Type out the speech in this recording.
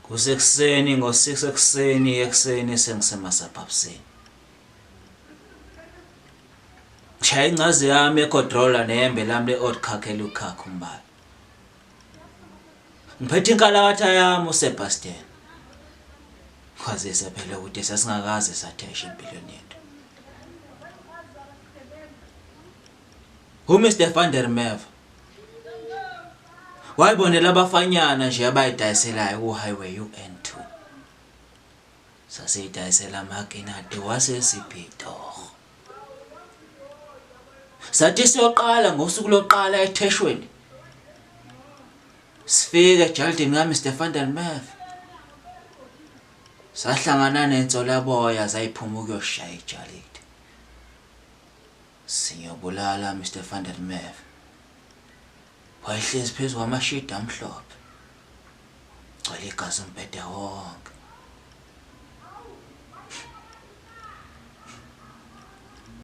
Kusekuseni ngo-6 ekuseni ekuseni sengisemasabhabsini. Ngishaya ingcazi yami egodrola nehembe lami le-old khakhi elukhakhi umbala. Ngiphethe inkalakatha yami uSebastian. Kwazise phela ukuthi sasingakaze sathesha empilweni yethu. UMr van der Merwe wayibonela abafanyana nje abayidayiselayo ku-highway u-N2. Sasiyidayisela amakinati wasesibhitoho. Sathi siyoqala ngosuku lokuqala etheshweni. Sifike ejardini kaMr van der Merwe. Sahlangana nensolaboya zayiphuma ukuyoshaya ijalidi. Singiyobulala Mr van der Merwe. Wayehlezi phezu kwamashidi amhlophe. Gcwele igazi umbhede wonke.